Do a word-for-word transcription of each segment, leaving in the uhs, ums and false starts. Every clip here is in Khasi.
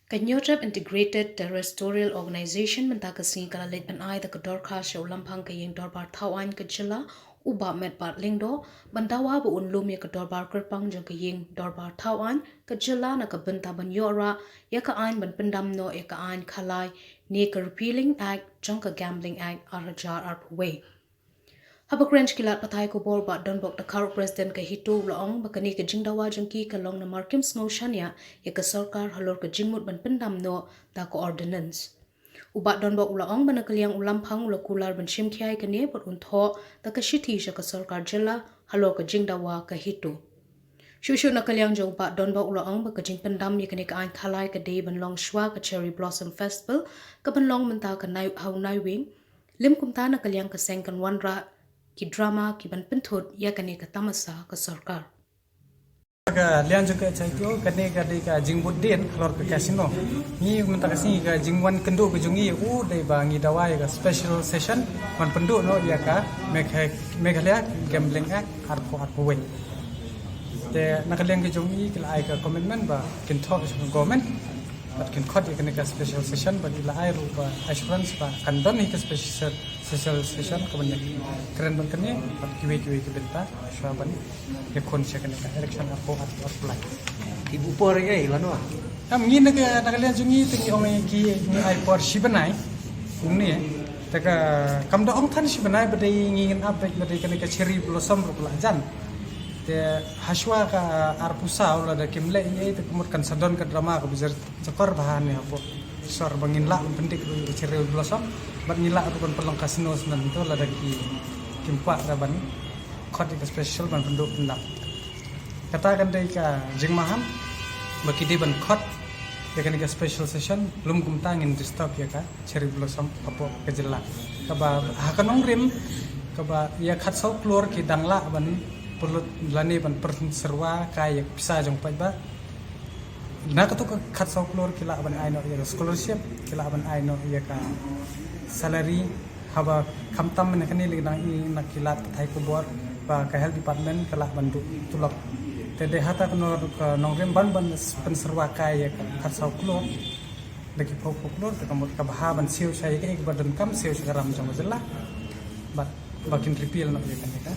Ka Hynñiewtrep Integrated Territorial Organization mynta ka sngi ka la leit ban ai da ka dorkhar sha u Lamphang ka Ïing Dorbar Thaw Aiñ ka Jylla, u Bah Metbah Lyngdoh, ban dawa ba un lum ïa ka Dorbar Kyrpang jong ka Ïing Dorbar Thaw Aiñ ka Jylla na ka bynta ban ïoh rah ïa ka aiñ ban pyndam noh ïa ka aiñ khalai ne ka Repealing Act jong ka Gambling Act ar hajar arphew wei. Haba kren sha ki lad pathai khubor, u Bah Donbok Dkhar, u President ka HITO, u la ong ba kane ka jingdawa jong ki ka long namar kim sngew shaniah ïa ka sorkar halor ka jingmut ban pyndam noh da ka ordinance. U Bah Donbok u la ong ba na ka liang u Lamphang u la kular ban shim khia ïa kane bad un thoh da ka shithi sha ka sorkar jylla halor ka jingdawa ka HITO. Shuh shuh na ka liang jong u Bah Donbok u la ong ba ka jingpyndam ïa kane ka aiñ khalai ka dei ban long shuwa ka Cherry Blossom Festival ka ban long mynta ka Nai-, ha u Naiwieng. Lym kumta na ka liang ka seng kan wanrah ki drama ki ban pynthut ïa kane ka tamasa ka sorkar. Ka liang jong ka HITO, kane ka dei ka jingbud dien halor ka casino. Ngi mynta ka sngi ka jingwan kynduh ka jong ngi u dei ba ngi dawa ïa ka special session ban pynduh noh ïa ka Megha-, Meghalaya Gambling Act arphew arphew wei. Te na ka liang ka jong ngi ki la ai ka commitment ba kin thoh sha ka government bad kin khot ïa kane ka special session bad ki la ai ruh ka assurance ba kan don hi ka special, special session ka ban ïakren bad kane bad kiwei kiwei ki bynta shuwa ban ïakhun sha kane ka election arphew arphew lai. Ki buh por ïa i lano? Am ngi na ka, na ka liang jong ngi te ngi ong ïa ki ngi ai por shi bnai. Kumne te ka kam da ong than shi bnai ba dei ngi ngin ap ba dei kane ka Cherry Blossom ruh ka la jan. Te hashwa ka arphew saw lada kim leh ei ei te ka mut kan sa don ka drama ka ba jer jakor bha ne hapoh sor ba ngin lah ban pyndik ruh ïa ka Cherry Blossom bad ngin lah ruh ban pynlong casino shen to lada ki kim kwah da ban khot ïa ka special ban pynduh pyndam. Kata kan dei ka jingmaham ba ki dei ban khot ïa kane ka special session, lym kumta ngin disturb ïa ka Cherry Blossom hapoh ka jylla. Kaba ha ka nongrim kaba ïa khatsaw klur ki dang lah ban pynlut lane ban pynsyrwa kai ïa ka pisa jong paidbah. Na katu ka khatsaw klur ki lah ban ai noh ïa ka scholarship, ki lah ban ai noh ïa ka salary, haba khamtam mynne kane lei dang i na ki lad pathai khubor ba ka health department ka lah ban duh tulop. Te dei hata ka nor-, ka nongrim ban ban pynsyrwa kai ïa ka khatsaw klur. Da ki phew phew klur te ka mut ka bha ban siew sha ïa ka, ïa ka ba donkam siew sha ka ram jong ka jylla. Bad ba kin repeal noh ïa kane ka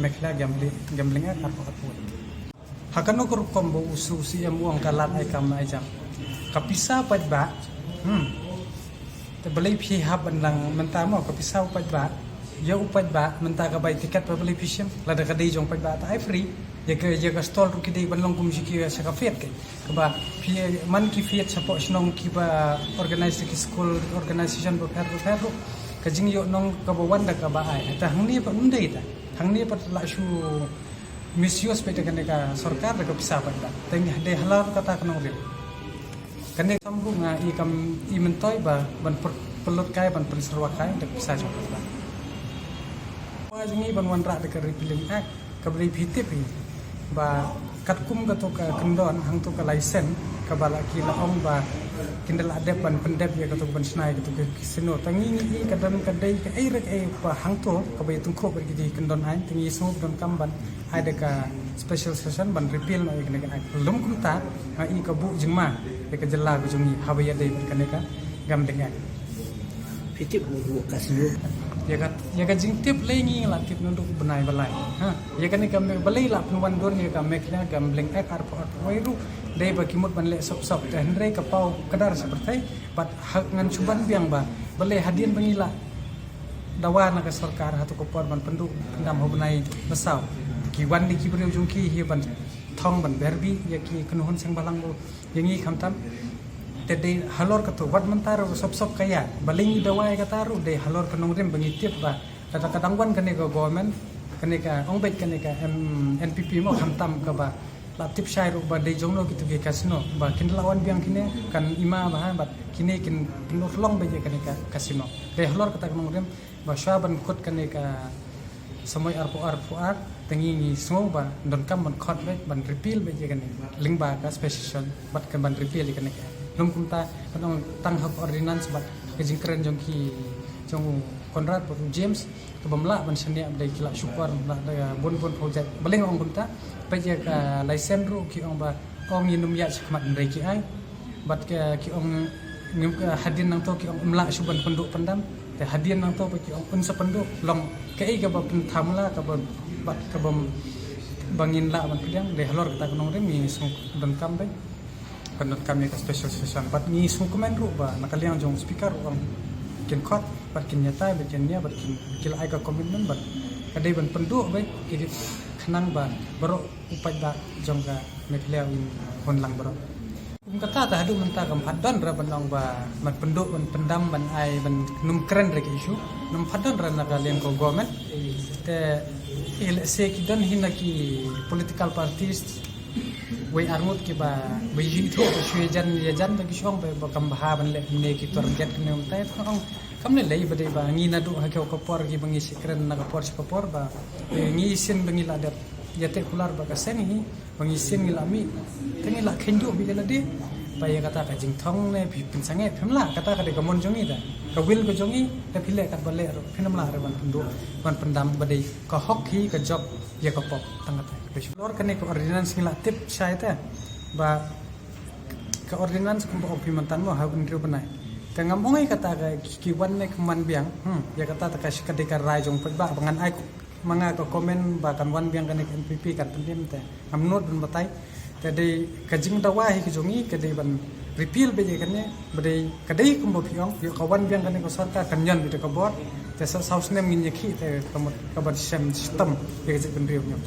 Meghalaya Gambling, Gambling Act arphew arphew wei. Ha kano ka rukom ba u su CM u ong ka lad ai kam ai jam. Ka pisa paidbah. Hmm. Te balei phi hap ban lang mynta mo ka pisa u paidbah. Ïa u paidbah mynta ka bai tiket ba balei phi shim. Lada ka dei jong paidbah ta ai free. Ïa ka, ïa ka stall ruh ki dei ban long kum shi ki sha ka fete. Kaba phi man ki fete shapoh shnong kiba organize ki school organization bapher bapher ruh. Ka jingïoh nong kaba wan da kaba ai. Ta hangne pat ym dei ta. Hangne pat la shu misuse beit da kane ka sorkar da ka pisa paidbah. Te ngi dei halor kata ka nongrim. Kane ka sam ruh nga i kam i myntoi ba ban pynlut kai ban pynsyrwa kai da ka pisa jong paidbah. Wa jong ngi ban wanrah da ka Repealing Act kaba dei phi tip hi ba katkum katu ka kyndon hangtu ka license kaba la ki la ong ba kin da la dep ban pyndep ïa katu ban shna ïa katu ka casino. Te ngi ngi i ka don ka dei kaei re kaei ba hangtu kaba ïa tyngkhuh bad kiti ki kyndon aiñ te ngi sngewbha donkam ban ai da ka special session ban repeal noh ïa kane ka act. Lym kumta nga i ka buh jingma ïa ka jylla ka jong ngi haba ïadei bad kane ka Gambling Act. Phi tip u ruh ka siew. Ïa ka, ïa ka jingtip lei ngi la tip naduh bnai ba lai. Ha, ïa kane ka me-, balei la pynwan dur ïa ka Meghalaya Gambling Act arphew arphew wei ruh dei ba ki mut ban leh sop sop te hynrei ka paw kdar sha pyrthei bad ha ngan shu ban biang ba balei hadien ba ngi la dawa na ka sorkar hatu ka por ban pynduh pyndam ha u bnai ba saw. Ki wan dei ki briew jong ki hi ban thong ban ber bih ïa ki kynhun seng bhalang ruh ïa ngi khamtam. Te dei halor katu wat mynta ruh sop sop ka ïa. Balei ngi dawa ïa kata ruh dei halor ka nongrim ba ngi tip ba kata ka dang wan kane ka government kane ka ong beit kane ka M-, NPP mo khamtam kaba la tip shai ruh ba dei jong no kitu ki casino ba kin da la wan biang kine kan ima ba ha bad kine kin pynurlong beit ïa kane ka casino. Dei halor kata ka nongrim ba shuwa ban kut kane ka samoi arphew arphew ar te ngi ngi sngew ba donkam ban khot beit ban repeal beit ïa kane lyngba ka special session bad kan ban repeal ïa kane ka. Lym kumta kan ong tang ha ka ordinance bad ka jingkren jong ki jong u Conrad bad u James kaba ym lah ban shaniah ba dei ki la shukor ba la da bun bun phew jait. Balei nga ong kumta? Peit ïa ka license ruh ki ong ba ong ïa nym ïaid shakhmat hynrei ki ai. Bad ki ong ngim, hadien nangto ki ong ym lah shuh ban pynduh pyndam. Te hadien nangto ba ki ong yn sa pynduh, long kaei kaba pyntham la kaba, bad kaba ba ngin lah ban pdiang. Te halor kata ka nongrim ngi sngew donkam bha, pyndonkam ïa ka special session. Bad ngi sngewkmen ruh ba na ka liang jong speaker ruh ong kin khot bad kin ïatai bad kin ïa bad kin, ki la ai ka commitment bad ka dei ban pynduh bha ki, khnang ba baroh u paidbah jong ka Meghalaya un hun lang baroh. Kum kata, te haduh mynta kam pat don re ban ong ba ban pynduh ban pyndam ban ai ban nym kren re ki issue. Nym pat don re na ka liang ka government. Te, eh, let's say ki don hi na ki political parties wei arngut kiba, ba ïa ithuh ba shu ïajan ïajan ba ki shong ba, ba kam bha ban leh ne ki target ne mynta. Te ong kam lei lei ba dei ba ngi naduh ha ka por kiba ngi shu kren na ka por sha ka por ba, eh, ngi sien ba ngi la dep ïa te kular ba ka seng hi ba ngi sien ngi la mih, te ngi la kheiñ duh bha ïa lade. Ba ïa kata ka jingthong ne phi pynsangeh, phim lah, kata ka dei ka mon jong ngi, da ka will ka jong ngi, da phi leh katba leh ruh phin ym lah re ban pynduh ban pyndam ba dei ka hok hi, ka jop ïa ka pop. Tang kata. Halor kane ka ordinance ngi la tip shai te ba ka ordinance kumba ong phi mynta mo ha u hynriew bnai. Te ngam ong ïa kata ka ki wan ne ki ym wan biang, hmm, ïa kata te ka shi ka dei ka rai jong paidbah ba ngan ai ma nga ka comment ba kan wan biang kane ka N P P kan pyndem, te ngam nud ban batai. Te dei ka jingdawa hi ka jong ngi ka dei ban repeal beit ïa kane, ba dei ka dei kumba phi ong, ïoh ka wan biang kane ka sorkar kan ñion beit da ka bor. Te sa saw snem ngin ïakhih te ka mut ka ban shem shitom ïa ka jaitbynriew ñion.